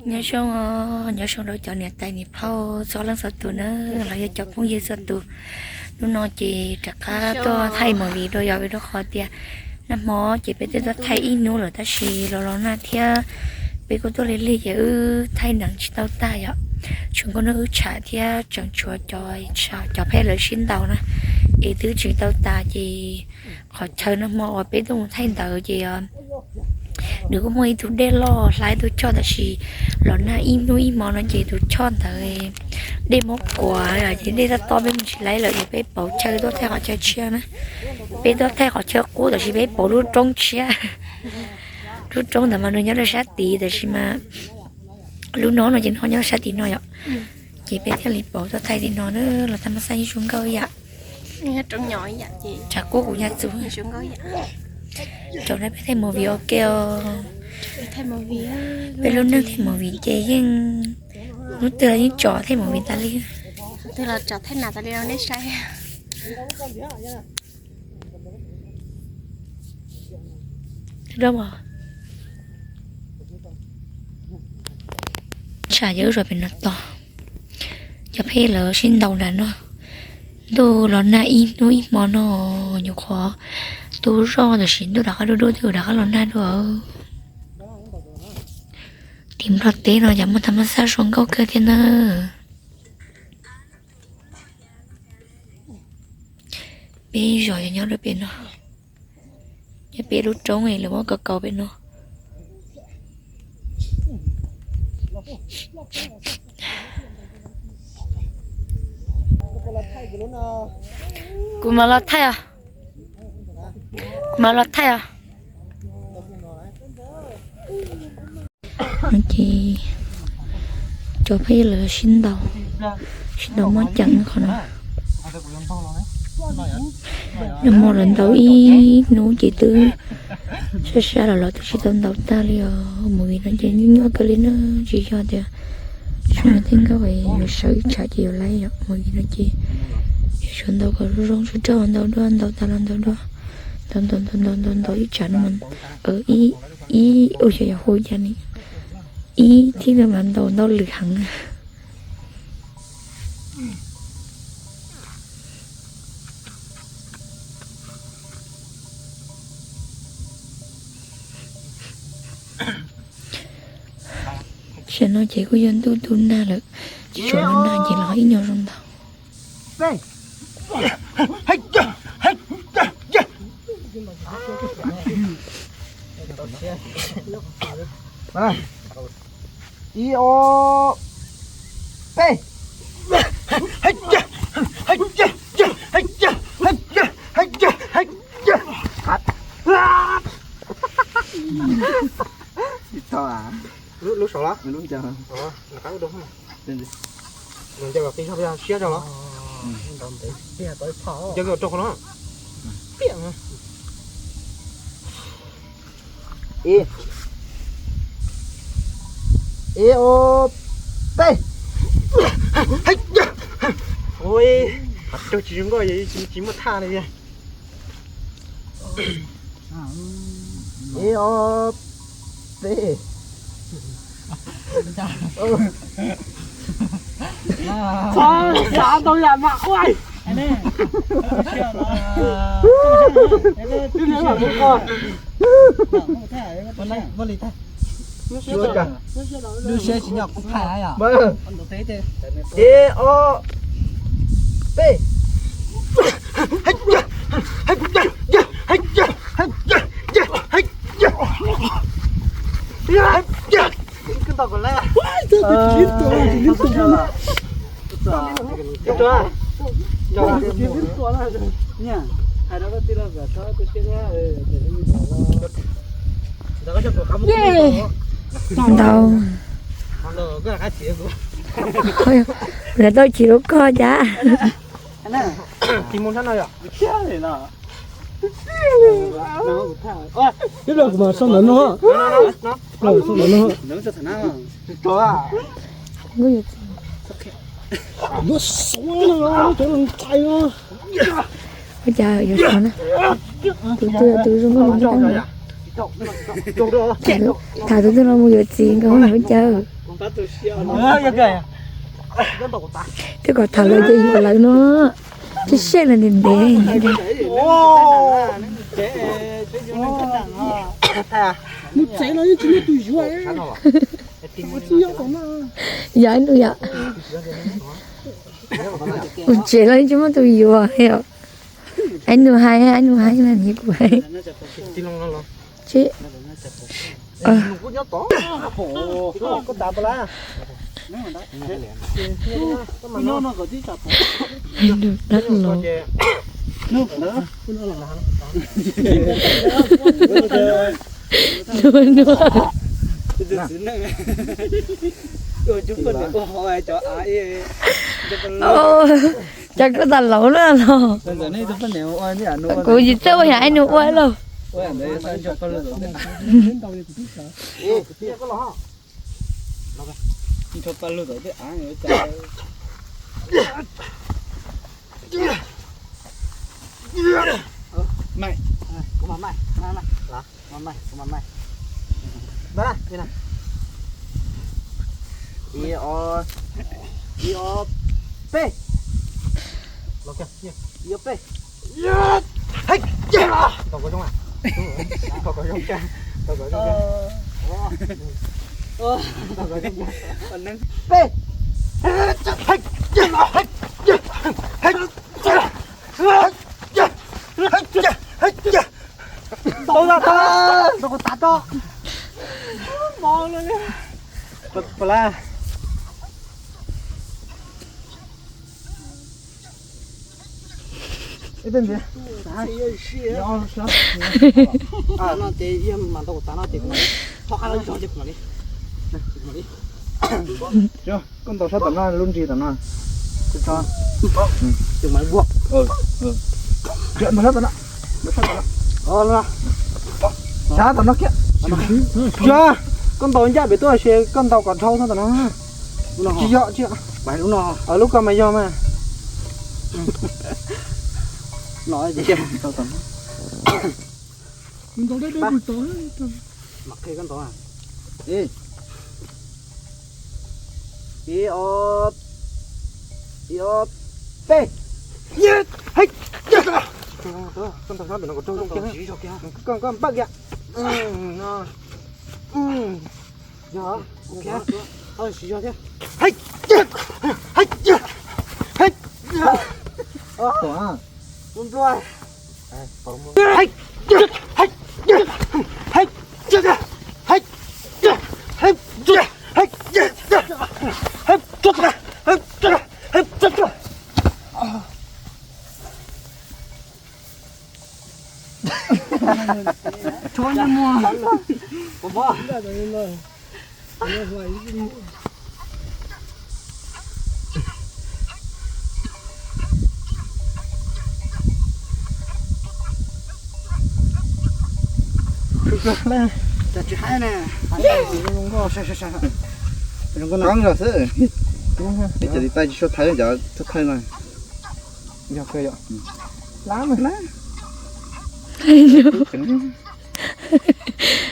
Nyob zoo, nyob zoo rau cov niam tais niam phauj txhua leej txhua tus na, los yog cov phooj ywg txhua tus. Hnub no ces rov qab tuaj thaij movie dua yom, vim rau qhov tias nag hmo ces peb twb tuaj thaij ib hnub lawm tab sis los los nag thiab peb kuj tuaj lig lig ces wb thaij nees tsis tau tag yom. Tshuav nkauj hnub wb tsham thiab tseem tshuav cov, cov phej lawv sib ntaus na, es twb tsis tau tas ces qhov chaw nag hmo uas peb tuaj mus thaij ntawd ces nws kuj muaj ib tug dej loj hla ib tug choj tab sis los nag ib hnub ib hmo no ces tus choj ntawd dej muab kuav ces dej tob tob peb mus tsis laib lawm ces peb pauv chaw tuaj thaij qhov chaw tshiab na. Peb tuaj thaij qhov chaw qub tab sis peb pauv lub roob tshiab. Lub roob ntawd mas nws nyob rau sab tid tab sis mas lub no no ces nws nyob sab tim no yom. Ces peb thiaj li pauv tuaj thaij tim no na, los tag mas xaj yeej zoo nkauj ib yam. Tshav kub kuv nyab txus. Tsaus na peb thaij movie ua ke os. Peb lub neej thaij movie ces yeej hnub twg los yeej tsom thaij movie tas li. Tsham yawg zos pem no tos, cov phej lawv sib ntaus nram no. Ntuj los nag ib hnub ib hmo no, nyuam qhuav tu zoj tab sis ntuj rov qab dub dub twb rov qab los nag dua. Tim Nplog teb no cas muaj tag mab xab zoo nkauj kawg thiab na. Peb zos yog nyob rau pem no, nyob pem lub roob lawv muab kaus kaus pem no. Kuv mam los thaij os. Kuv mam los thaij os. No ces cov peb lawv sib ntaus, sib ntaus muab ceem qhov no. Nag hmo lawv ntaus ib hnub ces twb sab sab los los twb tsis tau ntaus tag li os. Movie no ces nyuaj nyuaj kawg li na, tsis yog tias sab no tej nkauj yuav sawv ib tsam ces yuav laib yom. Movie no ces yuav tsum ntaus kom zoo zoo tsawg tsawg ntaus dua, ntaus tas los ntaus dua, ntaus ntaus ntaus ntaus ntaus ib tsam no mas ib, ib ua xyov yog hu cas ne, ib thib no mas ntaus ntau lwm heev. Tam no ces kuj yog ntuj tu nag lawm, tsis tshua los nag ces los ib nyuag zoo ntau. Ib ob peb. Lub saud los? Nws ncaws los qi zog siab zog los? Ncaws rau qhov no. Ib, ib ob peb. Ui, qhov raug tsis zoo nkauj, tsis muaj thaj li. Ib ob peb. Xav ntau yam mas ua. Lub siab tsis nyob kuv phaj yom. Ib ob peb. Ntau. Lawv tau chim rau koj cas. Ib los kuv mam sau ntawv no. Los sau ntawv no. Muab xauv no cov los txais no. Ua cas yuav xauv na? Tus twg tus zoo nkauj no? Tham tus twg los mus yuav txiv nkaus ua cas. Twb kom tham lawv ces yuav lawv no, twb siab lawv ntev ntev. Mus tsev los yeej tsis muaj tus yuav. Yog ib nus yom, mus tsev los yeej tsis muaj tus yuav. Ib nus hais, ib nus hais na, kuv hais. Cas koj tas laus na los? Kuv tsis txawj ua yam ib nus ua lauj. Ib, ob, ib, ob, peb. Ib, ob, peb. Tau kov zoo, tau kov zoo, tau kov zoo. Peb. Tau, tau, tau, tau, tau. Ib pliag ntxiv. No ces yog mas tau kuv tav no ces kuv mam li tho qab los zog ces kuv mam li, kuv mam li. Koj ntaus sab tom no, lub ntsis tom no. Ces mam li vuag. Ntaus sab tom no, ntaus sab tom no. Sab tom no kiag. Yog koj ntaus ncaj pem tuaj ces koj ntaus kom dhau sab tom no. Tsis yog, tsis yog. Lub ko mas yog mas. Mam qhia koj ntaus. Ib, ob, ib, ob, peb. Koj ntaus sab pem no kom dhau, koj npaj kiag. Yog, tsis yog thiab. Nplua. Tshuav ntsej muag. Tsis haib ne. Zoo nkauj xwb. Ib cov tiv tai tsis tshua thaiv, cov thaiv no. Yog kawg yom. Lab mas.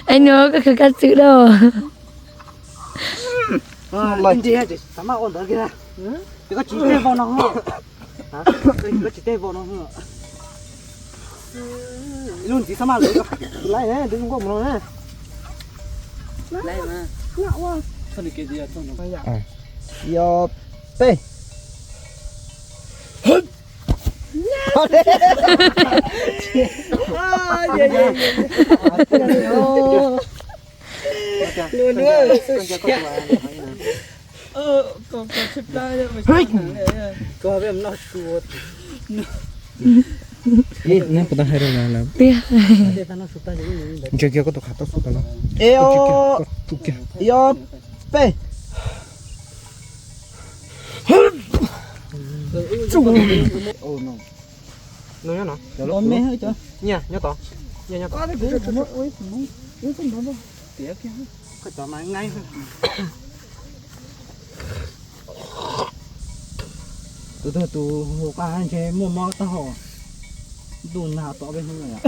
Ai no, koj khav kab txwm da. Nti, xav maj ua ntawd kiag. Ces koj tsis tej vau no, koj tsis tej vau no. Lub ntxiv xab maj lawm, laiv ne, twb zoo nkauj mus no na. Yog peb. Neb puas tau hais rau lawv? Tiag. Ntsia kiag koj tus qhav tau xub tau no. Ib, ob, peb. Nws nyob no. Nyiaj nyob tod. Nyiaj nyob tod. Tus twg tus hu qab ntshe muaj mob taub hau. Ntuj nag tod peb hnub no yom.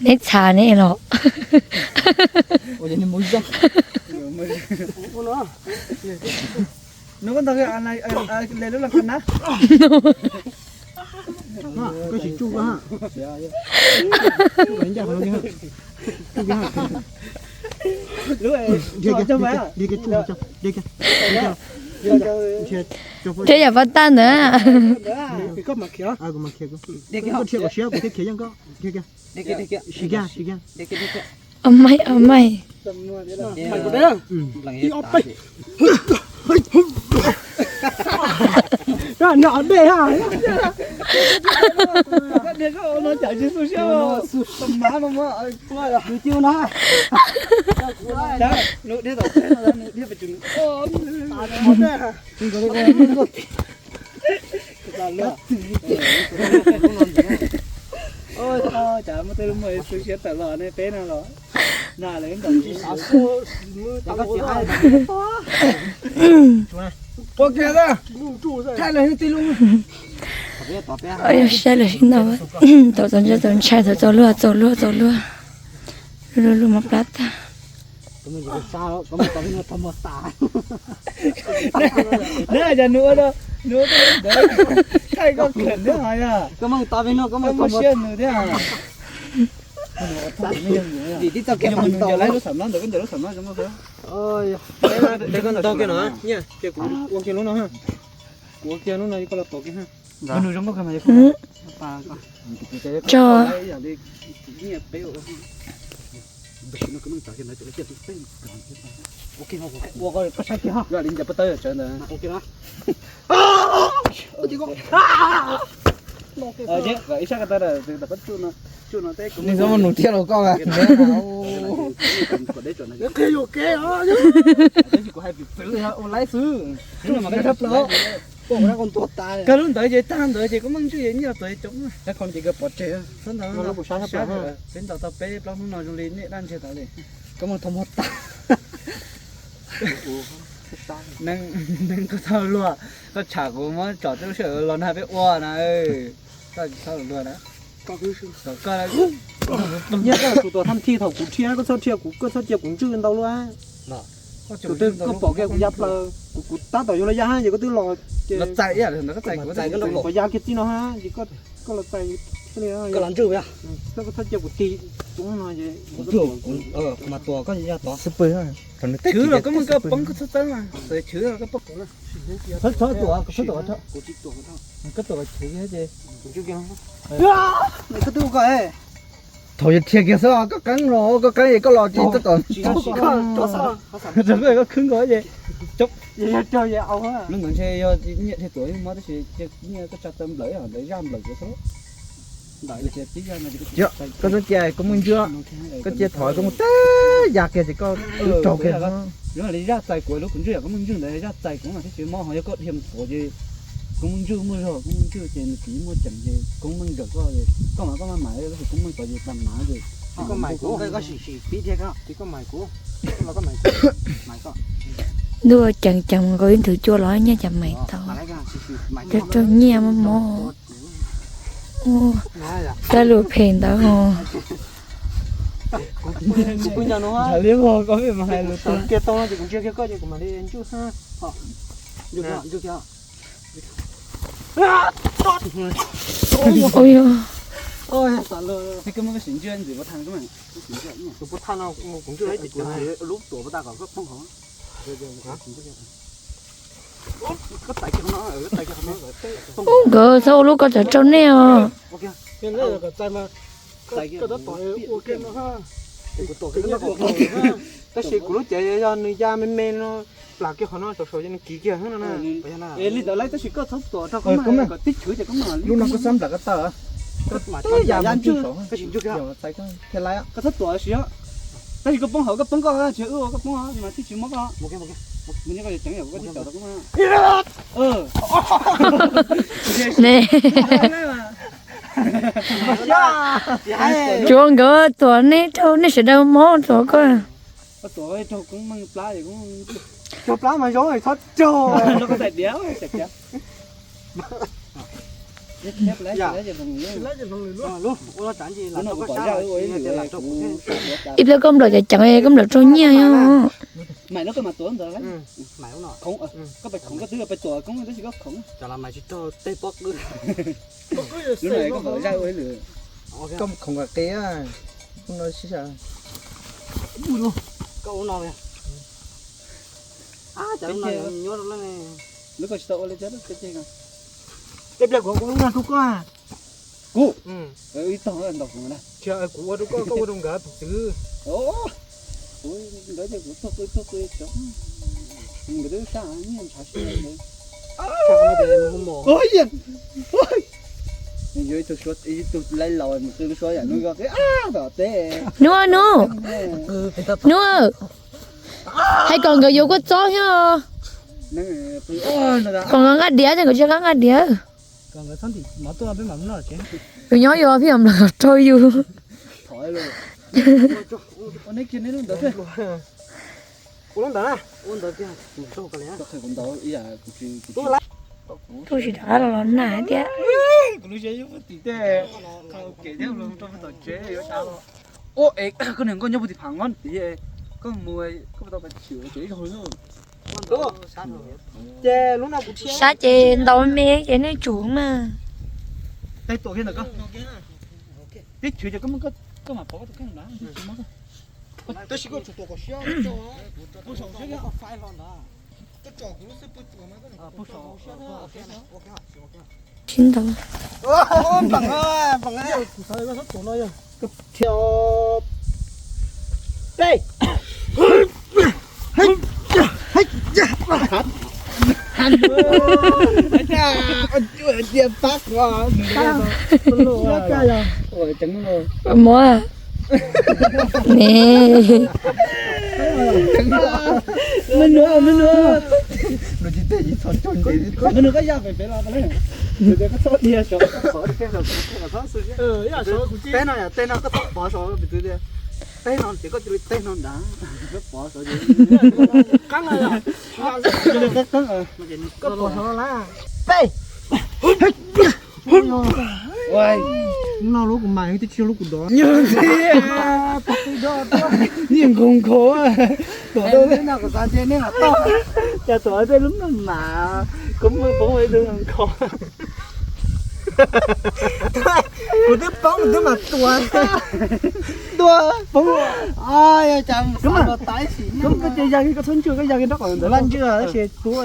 Neb txha ne los? Thiab yam pab tag ntawd. Amai, amai. Cas muaj tej lub muag xwb siab tawm los ne peb no los. Saib lawv sib ntaus, thaum txaus ntshai txaus ntshai, thaum txaus luag txaus luag txaus luag, luag luag mov plab tag. Neb cas nws ua, nws ua ntawd, thaij koj kheem thiab hos yog koj muaj siab nws thiab. Vim tib txoj kev nws ncaws lub xam no ntawd, koj ncaws lub xam no zoo nkauj. Ua kiag lub no, kuv ua kiag lub no koj los tuav kiag. Nws zoo nkauj kawg mas. Tso. Nws zoo nus thiab los koj. Qhia yuam kev os. Ua laib xwb. Koj lub ntawd ces tag ntawd ces koj muaj ntswg nyiaj tuav coob. Peb ntawd, peb ntaus tau peb plaub hnub no zoo li nej daj ntseg tod li. Koj muaj tau muag tas. Neeg koj txhob luag, koj tsham kuv muab tsom tej lub sij hawm los nag peb ua na. Koj txhob luag na. Nyiaj koj tsum tuam thaj thij thaum kuv rhiab, koj txhob rhiab kuv, koj txhob cia kuv ntswj ntau luaj. Kuv twb, koj pom kiag kuv ya plaws, kuv, kuv tab tom yuav los ya ces koj twb los ces, kuv ya kiag txij no ces koj los txais thiaj li, koj txhob cia kuv tig tub no ces. Kuv mas tuam koj ya tod xwb pw. Chwv los koj muaj koj poob koj txhob txawb mas, txawm chwv los koj poob. Txhob tuam, txhob tuam, koj tuam chwv ces. Koj twb ua koj. Thaum yog rhiav kiag xwb, koj qeeb los, koj qeeb koj los tsis txhob kom, koj khwb nkaus ces. Lub ntawd ntshe yog nyiaj rhiav tuam yeej mob tab sis nyiaj koj tsa txawv nplawm ntawd zaj nplawm kuv xwb. Koj txhob cia koj muaj ntswg, koj cia thov koj muaj teb ya kiag ces koj twb raug kiag. Yog li zaj txais kuv lub kuv ntswj yam koj muaj ntswg ntawd zaj txais kuv mas thiaj tsis mob, ho yog koj dhia mus tuav ces koj muaj ntswj muaj zog, koj muaj ntswj ces nws kis muaj ceem ces koob meej ntawm koj, koj mas koj maj mam tab sis koob meej tod ces tag nav ces. Ntuj ceem ceem nkaus ib nthwv cua los nyiaj cas meem tau. Cov rau nyiaj mob mob. Tab lus phem ntawd ho. Ntshav liab vog koj pheej mas hais lus tiag. Ua, koj muab koj sim ntswj ntxim ua thaj. Nkawd txhob ua lub koj cov rau nej os. Tab sis kuv lub cev yog nws ya me me no, plam kiag qhov no saum saum nws kis kiag no. Li ntawd lawm tab sis koj txhob tuam rau kom tib chwv ces koj, lub no koj xab nplam koj taw, koj ya ntswj, koj txhob tuam tab sis, tab sis koj poob hauv koj poob koj, ntshe wb ua koj poob mas thiaj tsis mob koj. Ne. Tsuav nkawd tuam nej rau nej sawv daws mob tuam koj. Ib pliag koj nplawm ceev ceev, koj nplawm raug nyiaj os. Koj mus khoov kom qis. Tej pliag kuv ua lub nag rau koj. Kuv, ib tog ntaus kuv na. Kuv ua rau koj, koj ua rau nkawd tus txwv. Kuv, nkawd ces kuv tuag pw tuag pw cov, nkawd twb saj nyiaj ntshav si. Yuav ib tug suav, ib tug laib laus mus qw lub suab yam nub ko, tom teb. Nub, nub, nub, hais kom nkawd yuav kua txob thiab. Kom nkawd nqa diav, nkawd tsis nqa nqa diav. Yus nyob yus pheej nplawm rau yus. Tub tsis rov qab los los nag thiab. Ua es koj niag nkauj nyob puag tim phav nqob tid, koj mus koj puas tau pais tshwm tsev ib zaug. Sab ces ntaus me ces nej tsum mas. Teb tuam kiag ntawm koj. Tib chwv ces koj mam pov koj tus kheej ntawd. Tab sis koj tsum tuam kom siab. Sib ntaus. Muab. Me nuav, me nuav. Teb no, teb no koj txhob pov saum, teb no ces koj cia li teb no nrad. Qeeb, koj pov saum no lawm. Peb. No lub kuv mas twb tsis yog lub kuv dov. Nyiaj nkhaus nkhaus. Cas tuam tej lub no mas kuv muaj poob ib tug nkhaus. Kuv twb poob kuv twb mas tua. Tua poob. Koj ces ya koj txhob ntswj, koj ya nraub qaum ntawd. Vaj ntswj tab sis kuv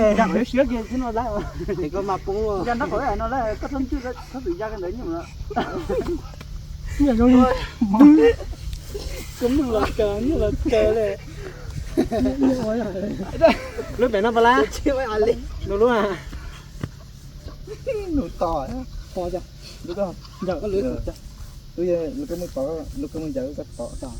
siab kiag xwb no lawm. Es koj mas poob ya nraub qaum no lawm, koj txhob ntswj, txhob txwm ya ntawd nyob. Koj mloog los kawg, nyob los kawg li. Lub pem no pas lab. Nus lub a. Nus tos. Lub koj muaj tos, lub koj muaj ncaws koj tos.